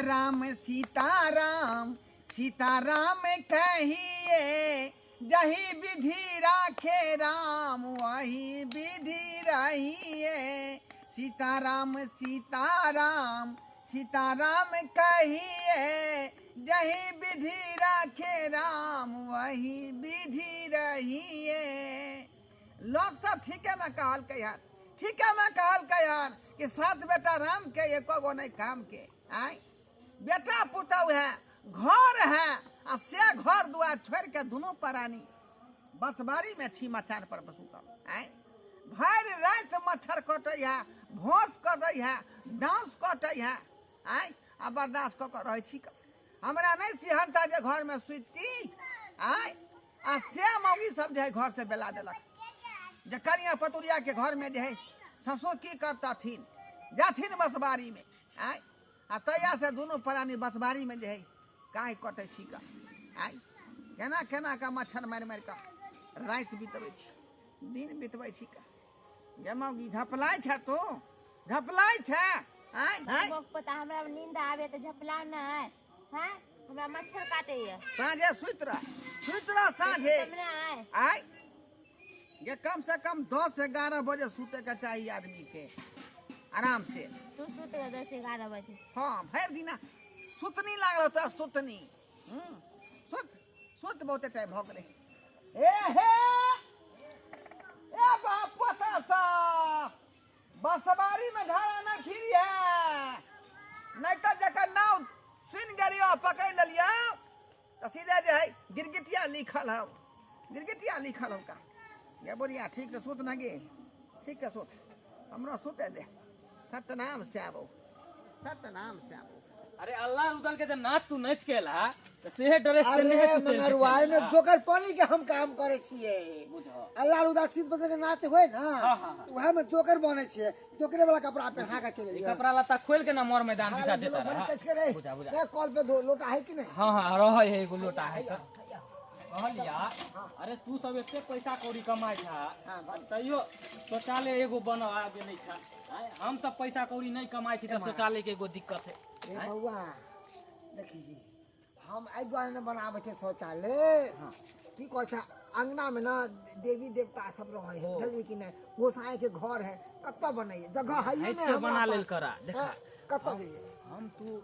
सीताराम सीताराम सीताराम कहिए, जही विधि राखे राम वही विधि रहिए। सीताराम सीताराम सीताराम कहिए, जही विधि राखे राम वही विधि रहिए। लोग सब ठीके में कहलकै हन, ठीके में कहलकै हन कि सात बेटा राम के एको गो नहीं काम के। आय बेटा पुतहु है, घर है, आ से घर दुआर छोड़ के दुनू प्राणी बसबारी में छी मचान पर सुतल। आय भरि राति मच्छर कटै है, भोंस कटै है, डांस कटै है। आय आ बर्दाश्त कऽ के रहै छी। हमरा नहीं सिहनता जे घर में सुतती। आय आ से मौगी सब जे है घर से बेला देलक जे कनिया पतुरिया के घर में जे है ससुर की करतथिन, जाथिन बसबारी में। आय आ तैया से दुनू प्राणी बसबारी में जे है काहे कटै छी का। आय केना केना का मच्छर मारि मारि कऽ राति बितबै छी, दिन बितबै छी का। गे मौगी झपलाइ छै, तू झपलाइ छै। आय आय पता हमरा नींद आबे तऽ झपला नहि। हाँ हमरा मच्छर काटैया। साँझे सुति रह, सुति रह साँझे। आय ये कम से कम 10-11 बजे सुते के चाहिए आदमी के आराम से। तू सुत गए 10-11 बजे? हाँ भरि दिना सुतनी लागल तो सुतनी। सुत सुत बहुते टाइम भऽ गेलै। ए हे ए बाप पोता सब बसबारी में झाड़ा न फिरी है, नहीं तो जकर नाव सुन गेलियो पकड़ लेलियो तो सीधे जे है गिरगिटिया लिखल हौ, गिरगिटिया लिखल हौ का। गे बुढ़िया ठीक से सुत न गे, ठीक से सुत, हमरो सुते दे। सतनाम श्यामो, सतनाम श्यामो। अरे अल्लाह रुदल के जे नाच तू नाच के ला त सेहे ड्रेस पहनने के अरे मंगरुआई में जोकर पानी के हम काम करे छिए। अल्लाह रुदल सीत बदल के नाच होय ना, वह में जोकर बने छिए, जोकरे वाला कपड़ा पहना के चले। कपड़ा लत्ता खोल के ना मोर मैदान दिशा देता रहा। कैसे रे बुझा बुझा कॉल पे दो लोटा है कि नहीं? हां हां रहे है एगो लोटा है। कहलिया अरे तू सब एते पैसा कौड़ी कमाय छा तैयो शौचालय एगो बनवा के नहीं छा। हम सब पैसा कौड़ी नहीं कमाय छी त शौचालय के एगो दिक्कत है। ए बउआ देखी हम एहि दुआरे ने बनाबै छै शौचालय। की कहै छै अंगना में ना देवी देवता सब रहे है, बुझलियै कि नहीं? गोसाई के घर है, कतऽ बनैये जगह है नहीं, बना लेल करा। देखा कतऽ जइये हम तू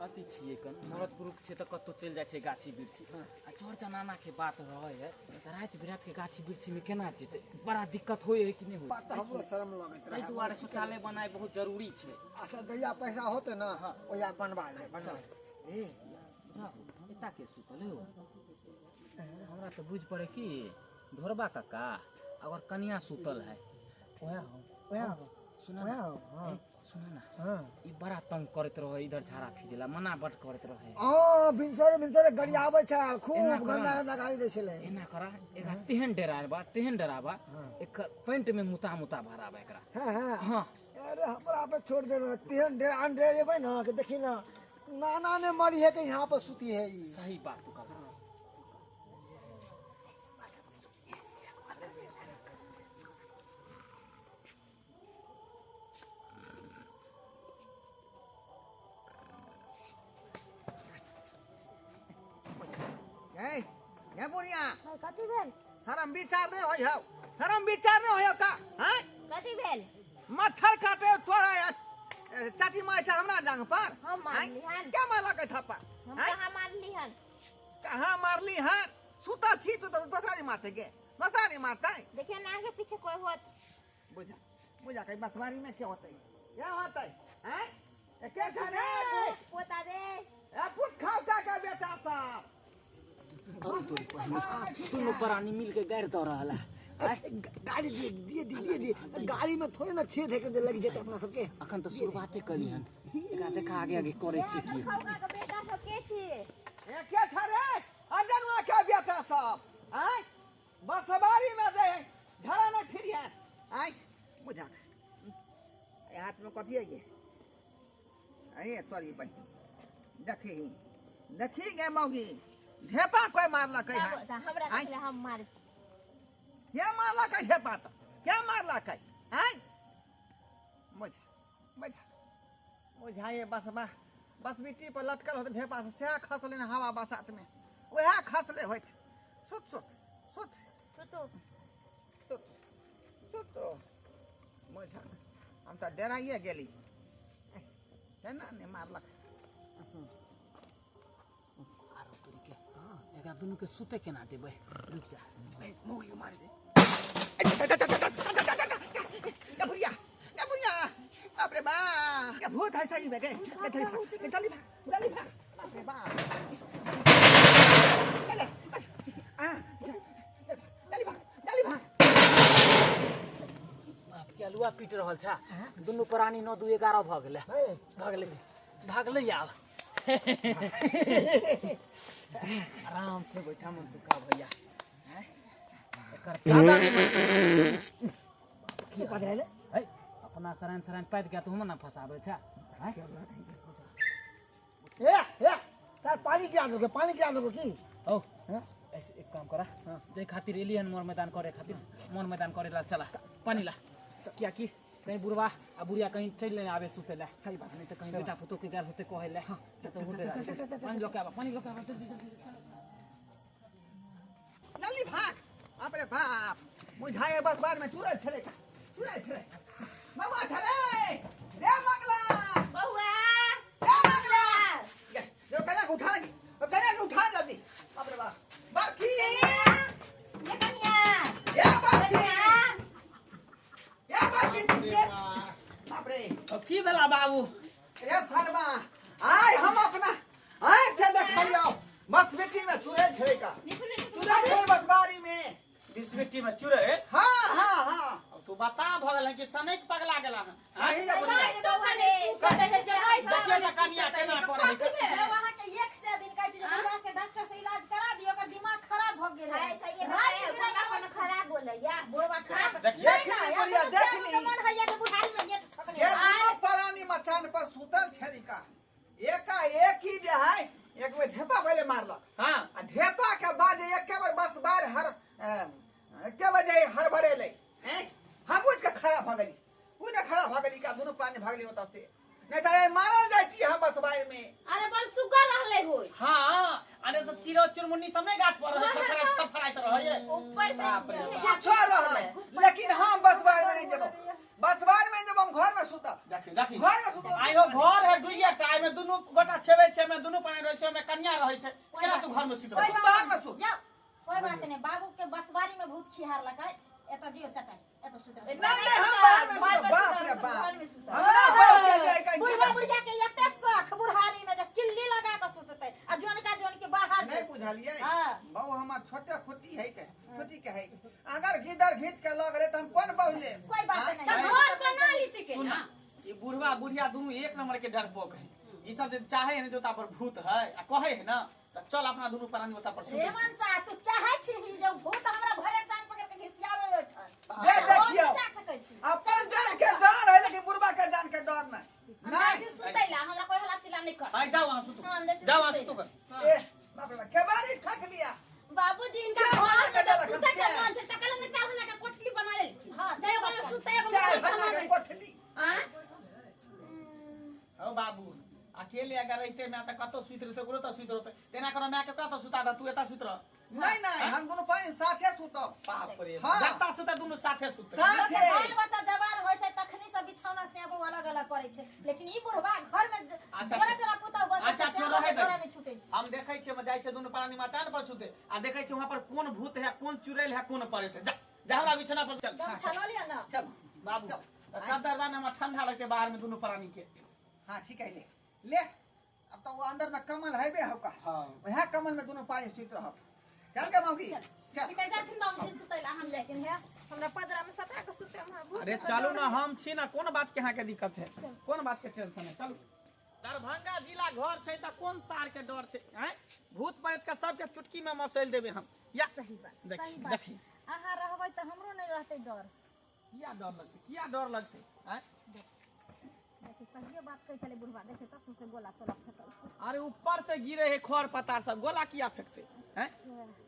अति छियै कन मरद पुरुष छै तऽ कतौ चलि जाइ छै गाछी बिरछी आ चोर चनाना के बात रहै है तऽ राति बिरात के गाछी बिरछी में केना जेतै, बड़ा दिक्कत होइ है कि नहीं होइ? बात हमरो शरम लगैत रहे। एहि दुआरे शौचालय बनाए बहुत जरूरी छै। अच्छा जहिया पैसा होतै ना ओहिया बनवा ले, बनवा ले। ए एता के सुतल हो? हमरा तऽ बुझि पड़े कि ढोरबा काका अगर कनिया सुतल है। ओएह हो, ओएह हो, सुना ओएह हो, हाँ। सुना ना, हाँ। ई बड़ा तंग करैत रहे, इधर झाड़ा फिरेला मना बट करैत रहे। हां भिनसरे भिनसरे गाड़ी आबै छै, खूब गंदा गंदा गाड़ी दै छलै। एना करा एकरा तेहन डराबा, तेहन डराबा एकर पेंट में मुता मुता भराबा एकरा। हां हां हां अरे हमरा पे छोड़ देना, तेहन डरा डरेबै ना कि देखी ना नाना ने मरी है कि यहाँ पर सुती है ई। सही बात तू कहला। ए बुढ़िया कथी भेल? शरम विचार नहीं होय हौ, शरम विचार नहीं होय का? हैं कथी भेल? मच्छर काटे तोरा चाटी मारै छै हमरा जांग पर। हम मारली हन। क्या मारलक थप्पा? हम कहाँ मारली हन? कहाँ मारली हन? सुता छी तू तो दोसरा नहीं मारते गे, दोसरा नहीं मारते। देखिए ना आगे पीछे कोई होत। बुझा बुझा कहीं बसवारी में क्या होते, क्या होते हैं? ए क्या छे रे? पोता दे। ए पुत खाओ का के बेटा साहब। दुनू प्राणी मिल के गारि दऽ रहल है। गाड़ी दे दिए दिए दिए, गाड़ी में थोड़े ना छेद है के लग जेतै अपना सबके। अखन तऽ शुरुआते कली हन, एकरा देखा आगे आगे करै छियै की। के बेटा सब के छी? ए के छे रे? अंजनवा के बेटा सब आय बसवारी में दे झड़ा नहीं फिरिया। आय बुझा ए हाथ में कथी है ये? अरे सॉरी भाई देखी देखी गे मौगी ढेपा कोई मारलक है? हमरा कहले हम मार। के मारलक है ढेपा? त के मारलक है? आय बुझा बुझा बुझा ये बसबा बस बिट्टी पर लटकल होत ढेपा से सएह खसलै ने हवा बसात में, वएह खसले होत। सुत सुत सुत सुतू सुत सुत मजा हम तऽ डराइए गेली, केना नहि मारलक। आरो तोरी के एकरा दुनू के सुते केना देबै, रुक जा। मौगी मारि दे। गबुरिया गबुरिया, बाप रे बाप, क्या भूत है सही में गए। जल्दी भाग जल्दी भाग जल्दी भाग, बाप रे बाप, चले आ जल्दी भाग जल्दी भाग। बाप के अलुआ पीट रहल छा, दुनू प्राणी 9 2 11 भऽ गेलै, भऽ गेलै भागलै। आब आराम से बैठा मनसुखा भैया, एकर दादा की कहले रे? है अपना सरान सरान पाति गया, तू ना फसाबै छा। ए ए तार पानी गिरा दोगे, पानी गिरा दोगे की? ओ ऐसे एक काम करा, जे खातिर एलियन मोर मैदान करे खातिर, मोर मैदान करे ला चला पानी ला, किया कि कहीं बुढ़वा आ बुढ़िया कहीं चलि नहीं आवे सुते ला। सही बात। नहीं तो कहीं बेटा पुतोह के गाल होते कहे ला। तो होते पानी लके आवा, पानी लके आवा जल्दी जल्दी। जल्दी भाग, बाप रे बाप, बुझाए बस बार में चुड़ैल छले का, चुड़ैल छले बउआ छले रे मंगला, बउआ रे मंगला, जो कन्या के उठा लगी, ओ कन्या के उठा जल्दी। बाप रे बाप, बरखी ये कन्या, ये बरखी ये बरखी, बाप रे। की भेला बाबू? रे शर्मा, आय हम अपना आँख से देखलियौ बस बेटी में चुड़ैल छले का, चुड़ैल छले बस बारी में। बीस मिट्टी में चुड़ैल? हाँ हाँ हाँ। अब तू बता भऽ गेल कि सनक पगला गेला हन। नहीं जा बुढ़िया। तो कने सुतै है जगाई। देखियो ने कनिया केना करे है। अहाँ के एक से दिन कहै छी जे बुढ़ा के डॉक्टर से इलाज करा दियौ, ओकर दिमाग खराब भऽ गेल है। सही है, बुढ़वा खराब बोलैया, बुढ़वा खराब। देखियो देख ली बुढ़िया, देख ली। मन हैया जे बुढ़ारी में नेट ठकने। ये दोनों प्राणी मचान पर सुतल छली का, एका एक ही जे है, एक बेर ढेपा पहले मारलक। हां। आ ढेपा के बाद एक बेर बस बार हर के बजे हर भरेले हैं, हम बुझ के खड़ा भ गेली, बुझ के खड़ा भ गेली का दोनों प्राणी भागली होता से, नहीं तो ये मारल जाय छी हम बस बार में। अरे बल सुगर रहले होय। हां, अरे तो चिरो चुनमुन्नी सब नहीं गाछ पर रहे, फड़फड़ाइत रहे ऊपर से बाप रे बाप। कुछो रहे, लेकिन हम बस बार में नहीं जेबो, बस बार में जब हम घर में सुतब। देखी देखी घर में सुतब। आइयो घर है दुइया टा, एमे दुनू गोटा छेबै छै, एमे दुनू पानी रहै छै, एमे कन्या रहै छै, केना तू घर में सुतब? तू बाहर में सुत। जाओ, कोई बात नहीं, बाबू के बसवारी में भूत खिहार लगा, एत दियो चटाई, एत सुत रहो। नहीं नहीं हम बाहर में सुतब। बाप रे बाप, हमरा बाप के जाय का बुढ़वा बुढ़िया के एते शख बुढ़ारी में जे किल्ली लगा के सुततै आ जोनका जोन के बाहर नहीं बुझलियै। हां। बहु हमर छोटे खोटी है के, छोटी के है, अगर घीदर घींच के लग रहे त हम कोन बहु ले? कोई बात नहीं। त घर बना ली के सुन ना। ई बुढ़वा बुढ़िया दुनू एक नंबर के डरपोक है, ई सब जे चाहे है ने जोता पर भूत है आ कहे है ना त चल अपना दुनू प्राणी ओता पर सुतै छी। रेमन साहब तू चाहे छी जे भूत हमरा भरे टांग पकड़ के घिसियावे ओठन। दे देखियौ, जा सकै छी। अपन जान के डर है लेकिन बुढ़वा के जान के डर नहीं। हमरा सुतैला, हमरा कोई हल्ला चिल्ला नहीं कर। हाय जाओ वहां सुतू, हां, अंदर से जाओ वहां सुतै। सुतू। ए बाप रे बाप, केबारी ठक लिया। बाबूजी इनका से घर बना में के जब देलक, सुतै के से। मन छै तकल में चार बना के कोठली बना लेलखिन। हां, जाय ओकरा में सुतै, एगो चार में बना के सामान। कोठली। हां ओ बाबू अकेले अगर रहते मैं त कतो सुत रहते, ओकरो त सुत रहते, तेना करो मैं के कतो सुता द, तू एता सुत रह। नहीं नहीं, हम दोनों पानी साथे सुतब। बाप रे, हाँ। जत्ता सुते दुनू साथे सुते। साथे। बाल बच्चा जवान होय छै तखनी सब बिछौना से अब अलग अलग करे छै, लेकिन ई बुढ़वा घर में अच्छा, जोड़ा जोड़ा पुतहु बस अच्छा, छोड़ रहे दे। जोड़ा नहीं छूटे छै। हम देखै छियै, हम जाइ छियै दुनू प्राणी मचान पर सुते आ देखै छियै वहां पर कोन भूत है, कोन चुड़ैल है, कोन पड़े है। जा जा हमरा बिछौना पर चल। गमछा लऽ लिअ ना। चल बाबू चद्दर दान हमरा ठंडा लगते बाहर में दुनू प्राणी के। हां ठीक है, ले ले। अब तो वो अंदर में कमल है बे होका। हां, वह कमल में दोनों पानी सुत रहब। चल के मौगी चल। ठीक है, जाथिन बाबूजी सुतैला, हम लेकिन है हमरा पजरा में सटा के सुते हमरा भूत। अरे चलू ना, हम छी ना, कोन बात के अहाँ के दिक्कत है, कोन बात के टेंशन है? चलू। दरभंगा जिला घर छै त कोन सार के डर छै? हैं, भूत प्रेत के सबके चुटकी में मसैल देबे हम। या सही बात, देखी सही बात। देखी, अहाँ रहबै त हमरो नहीं रहतै डर। किया डर लगतै, किया डर लगतै? हैं देखी सहिए बात कहै छलै बुढ़वा, देखै त सौंसे गोला तोला फेकल छै। अरे ऊपर से गिरे है खर पतार सब, गोला किया फेंकते हैं?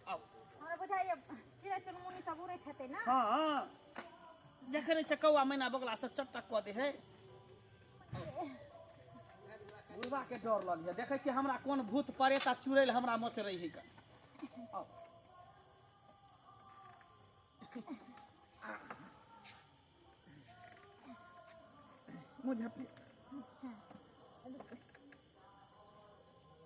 आओ। हमरा बुझाइए चिड़ै चुनमुनी सब उड़ैत हेतै ना। हाँ, जखन छै कौआ मैना बगला सब चटक कऽ दे है। बुढ़वा के डर लग देखै छियै हमरा कोन भूत प्रेत आ चुड़ैल हमरा मचरै है।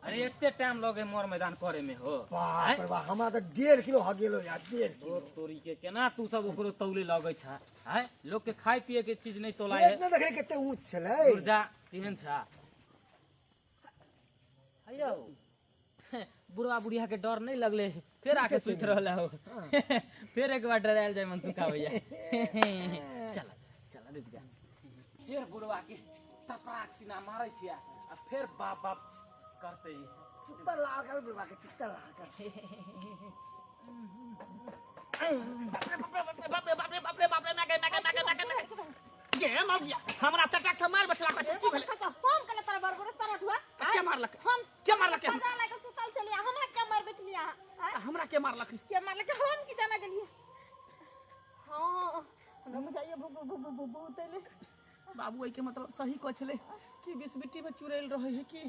अरे एते टाइम लगे मोर मैदान करे में हो। बाप रे बाप, हमरा त 1.5 किलो ह गेलो यार, 1.5 किलो। तोरी के केना तू सब ओकरो तौले लगै छ? हैं लोग के खाय पिए के चीज नहीं तोलाय है। पेट ने देखले कते ऊंच छलै। ऊर्जा केहन छ? अयो बुढ़वा बुढ़िया के डर नहीं लगले, फिर आके सुति रहल हो। फिर एक बार डरायल जाय मनसुखा भैया। चल चल रुक जा। फिर बुढ़वा के तपराक सीना मारै छिया आ फिर बाप बाप करते। चुत्ता लागल बुढ़वा के, चुत्ता लागल। बाप रे बाप रे बाप रे बाप रे, मैं गए मैं गए मैं गए मैं गए ये मर गया हमरा चटक से मार बैठला। की भेलै? हम कने तोरा बरगोरे सारा धुआ के मारलक? हम के मारलक? मजा लागे सुतल छलिया, हमरा के मार बैठलिया? हमरा के मारलक? के मारलक हम की जाना गेलिए। हां हमरा बुझाइए भू भू भू भू तैले बाबू एई के मतलब सही कहै छलै कि बीस बिट्टी में चुड़ैल रहै है कि।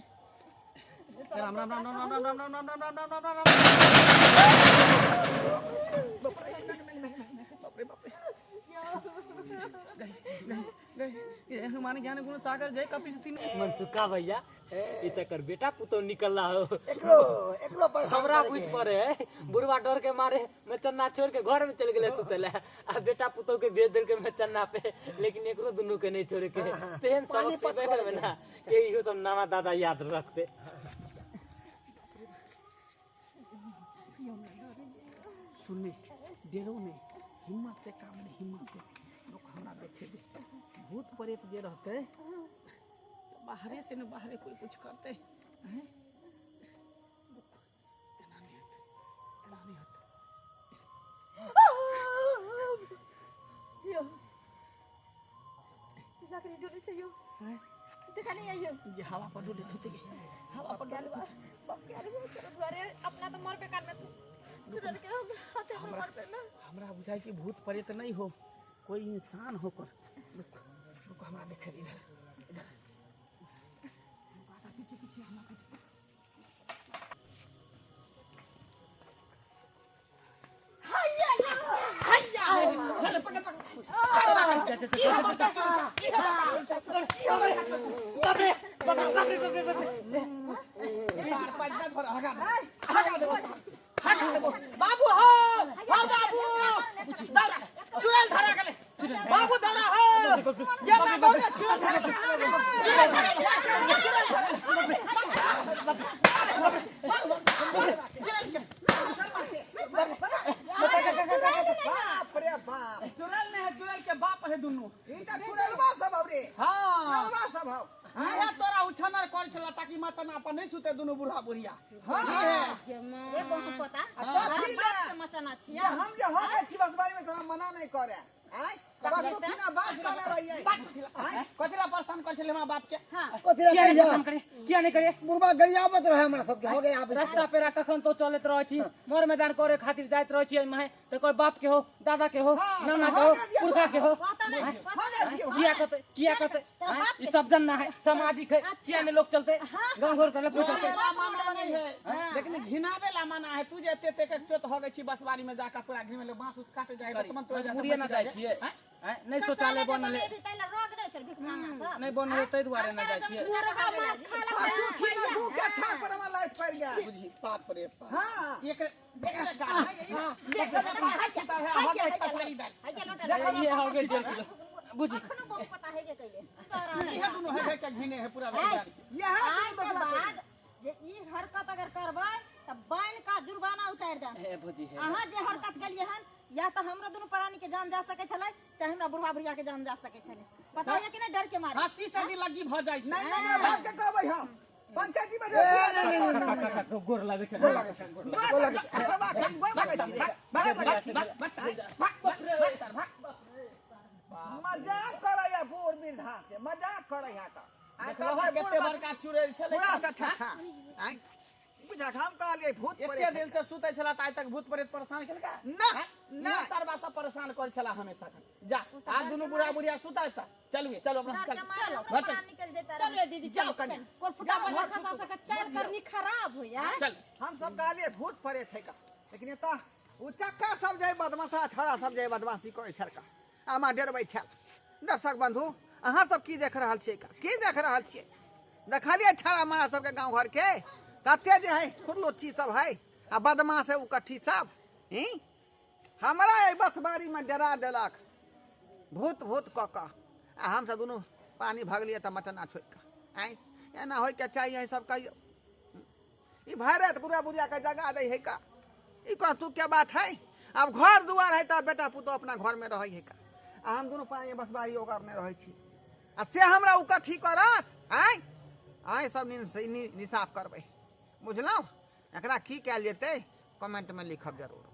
राम राम राम राम राम राम राम राम राम राम राम राम। बाप रे बाप रे, गई गई हनुमान ज्ञान गुण सागर जय कपीश तीन। मनसुखा भैया ई तकर बेटा पुतो निकलला हो। एकरो एकरो परेशान हमरा बुझ पड़े बुढ़वा डर के मारे मैं चन्ना छोड़ के घर में चल गेले सुतले आ बेटा पुतो के भेज देल के मैं चन्ना पे, लेकिन एकरो दुनू के नहीं छोड़े के। तेहन सबक सिखबे करबे ना के इहो सब नाना दादा याद रखते। सुनने डेरो में हिम्मत से काम नहीं, हिम्मत से लोग हमरा देखे दे। भूत प्रेत जे रहते तो बाहरे से न बाहरे कोई कुछ करते हैं। एना नहीं होते, एना नहीं होते। यो लकड़ी डोले चाहिए देखा नहीं आइयो ये हवा पर डोले थोते गए, हवा पर डोले। बाप के अरे चलो द्वारे अपना तो मर पे कान में चुड़ैल के हाथ हम मर पे ना। हमरा बुझाई कि भूत प्रेत नहीं हो, कोई इंसान होकर। रुक रुक हमरा देखे इधर इधर पीछे पीछे हमरा पीछे। हैया हैया चल पकड़ पकड़। की हमर की हमर की हमर बाप रे बाप रे बाप रे बाप रे। चार पांच पांच भर हगा दे, हगा दे, हगा दे बाबू हो। हां बाबू दौड़ा चुड़ैल धरा गेले बाबू दौड़ा हो। ये ना दौड़ा चुड़ैल धरा चुड़ैल धरा चुड़ैल बाप रे बाप, चुड़ैल नहीं है, चुड़ैल के बाप है दुनू। ई त चुड़ैलवा सब हौ रे। हां चुड़ैलवा सब हौ। हां तोरा उछनर कर छला ताकि मचना पर नहीं सुते दुनू बुढ़ा बुढ़िया। हां ए बहु पता कथी ले बाप के मचना छिया। हम जे हो गए छी बसबारी में तोरा मना नहीं करे। आय बस बिना बात बना रही है। कथी ला परेशान कर छले हमरा बाप के? हां कथी ला किया नहीं परेशान करे, किया नहीं करे? बुढ़वा गरियाबत रहे हमरा सब के हो गए। आबे रास्ता पेरा कखन तो चलत रहै छी, मोर मैदान करे खातिर जाइत रहै छी एहि त कोई बाप के हो, दादा के हो, नाना के हो, पुरखा के हो। किया कहते, किया कहते? ई सब जन ना है, सामाजिक है, चिया ने लोग चलते गांव घर के लोग चलते। माना नहीं है लेकिन घिनावे ला माना है। तू जे एते के चोत हो गई छी बसवारी में जाका पूरा घिन में बांस उस काटे जाए त मन तो मजबूरी ना जाय छियै। नहीं शौचालय बनल है, भी तैला रोग नहीं छल भीख मांगना सब नहीं बनल तै दुआरे ना जाय छियै। मुर्गा मांस खा सुखी ना दू के थाक पर हमरा लाइट पड़ गया। बुझी बाप रे बाप। हां एक देख ले का देख ले का है हो गए पसारी दाल। हैया लोटा ये हो गेल 1.5 किलो बुझी। अखनो बहुत पता है के कइले तोरा इहे दुनु है के घिने है पूरा बेगारी। यहां आइ के बाद जे ई हरकत अगर करबै त बाइन का जुर्माना उतार दे। हे भौजी हे अहाँ जे हरकत केलिए हन या त हमरा दुनु प्राणी के जान जा सकै छलै, चाहे हमरा बुढ़वा बुढ़िया के जान जा सकै छलै। पता है कि नहीं डर के मारे हंसी से दी लगी भ जाय छै। नहीं नहीं बाप के कहबै हम पंचायती में गोर लागै छै, गोर लागै छै, गोर लागै छै। मजाक करैया बूढ़ वृद्धा से, मजाक करैया त देखलहो कते बड़का चुड़ैल छलै पूरा ठठा। आय बुझलक, हम कहलियै भूत एते प्रेत। दिन से सुतै छला त आइ तक भूत प्रेत परेशान केलका? ना, ना। सरबा सब परेशान कर छला हमेशा। जा आ दुनू बुढ़ा बुढ़िया सुतै त चलू चलू अपना डर चल के मारे घर हमरो चल। प्राण निकल जेता। चलो ये दीदी, जाओ चलो कन्या। कोल फुटा जाओ, बजा घर खसा सके चार करनी खराब हो यार। चल। हम सब कहलियै भूत प्रेत है का, लेकिन एतऽ ओ चक्का सब जे बदमाशा छड़ा सब जे बदमाशी करै छलका आमा डेरबै छल। दर्शक बंधु, अहाँ सब की देख रहल छियै का? की देख रहल छियै? देखलियै छड़ा मारा सबके गाँव घर के कते जे है खुरलोठी सब है आ बदमाश है उकट्ठी सब। ही हमरा एहि बसबारीमे डरा देलक भूत भूत कऽ कऽ, आ हमसब दुनू पानी भगलियै तऽ मचना छोड़ि कऽ। आँय, एना होइके चाही? अहीं सब कहियौ, ई भरि राति बुढ़ा बुढ़िया के जगा दै है का? ई तू के बात है? आब घर दुआर है तऽ बेटा पुतोह अपना घर में रहै है का, आ हम दुनू पानी बसबारी ओगरने रहै छी, आ से हमरा ओ कथी करत? आँय आँय, सब निसाफ करबै, बुझलहुँ? एकरा की कयल जेतै, कमेंटमे लिखब जरूर।